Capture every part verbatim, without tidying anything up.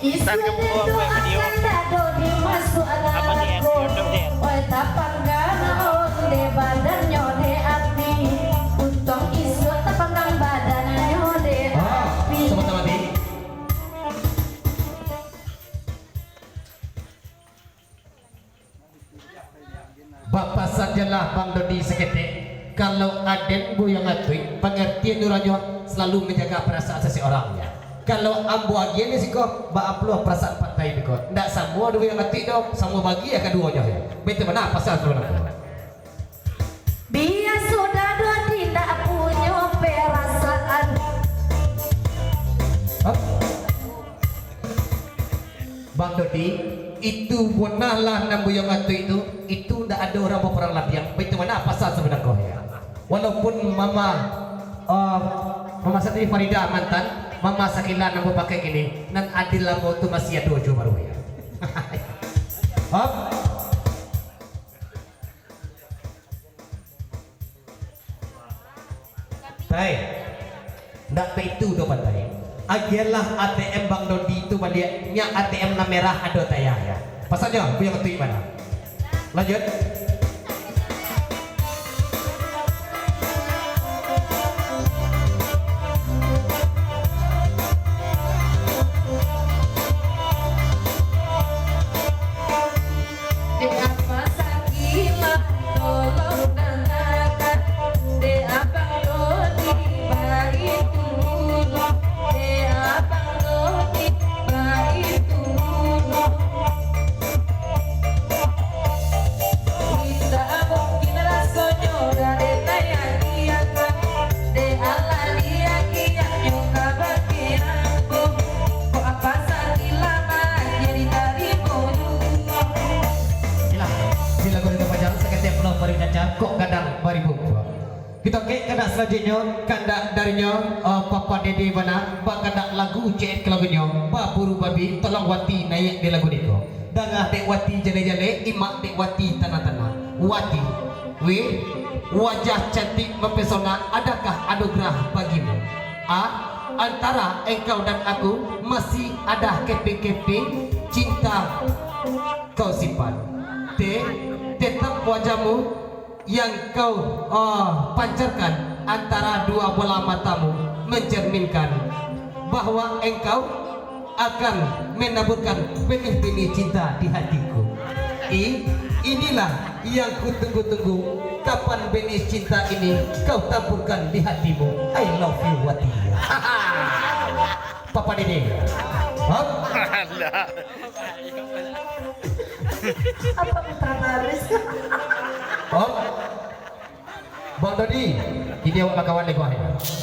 Isuak den doakan dado dimasuak narako. Oi, tapanggang onde badannyo dek api. Untuang isuak tapanggang badannyo dek api. Bapasan jolah Bang Dodi saketek, kalau aden Buyuang Atuik, pangartian urang nyo salalu manjaga parasaan saseorang, ya. Kalau ambo agiah di siko, baa pulo parasaan Pak Tai biko. Ndak samo dek Buyuang Atuik doh, samo bagiah kaduonyo, ya. Baitu bana pasan sabananyo. Biaso dado indak punyo parasaan. Hah? Bang Dodi, itu bonahlah nan Buyuang Atuik tu, itu ndak ado urang baparang labiang. Baitu bana pasan sabananyo, ya. Walaupun Mama, eh, Mama Siti Faridah mantan, Mama Sakila nan bapakai kini, nan adil ambo tu masih ado juo baru, ya. Hop. Tai, ndak baitu doh, Bang Tai. Agiahlah A T M Bang Dodi tu baliak, nyo A T M nan merah ado tayah, ya. Pasannyo, Buyuang Atuik bana. Lanjut. Dek Apa Sakilah, tolong dangakan. Dek Abang Dodi, baitu pulo. Dek Abang Dodi, baitu pulo. Indak mungkin rasonyo, raden agiahkan. Dek alah diagiahnyo kabake ambo. Kok Apa Sakilah maagiah ditarimo juo. Iyolah, di lagu Dado Pajar, saketek pulo baribu caca, kok gadang baribu buah. Kito kek kandak salanjuiknyo, kandak darinyo, eh, Papa Dede bana, bakandak lagu, cek lagunyo, Baburu Babi, tolong Wati naiak di lagu niko. Danga dek Wati jaleh-jaleh, imak dek Wati tanang-tanang. Wati, weh, wajah cantik mempesona, adakah anugerah bagimu? A, antara engkau dan aku masih ada keping-keping cinta kau simpan. Te, tetap wajahmu yang kau, ah, pancarkan antara dua bola matamu mencerminkan bahwa engkau akan menaburkan benih-benih cinta di hatiku. I, inilah yang kutunggu-tunggu, kapan benih cinta ini kau taburkan di hatimu. I love you, Wati. Papa Dede. Hop. Alah. Apa putra baris? Hop. Bang Dodi, kini awak bakawan lagi, wahai.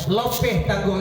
Lopeh tangguang.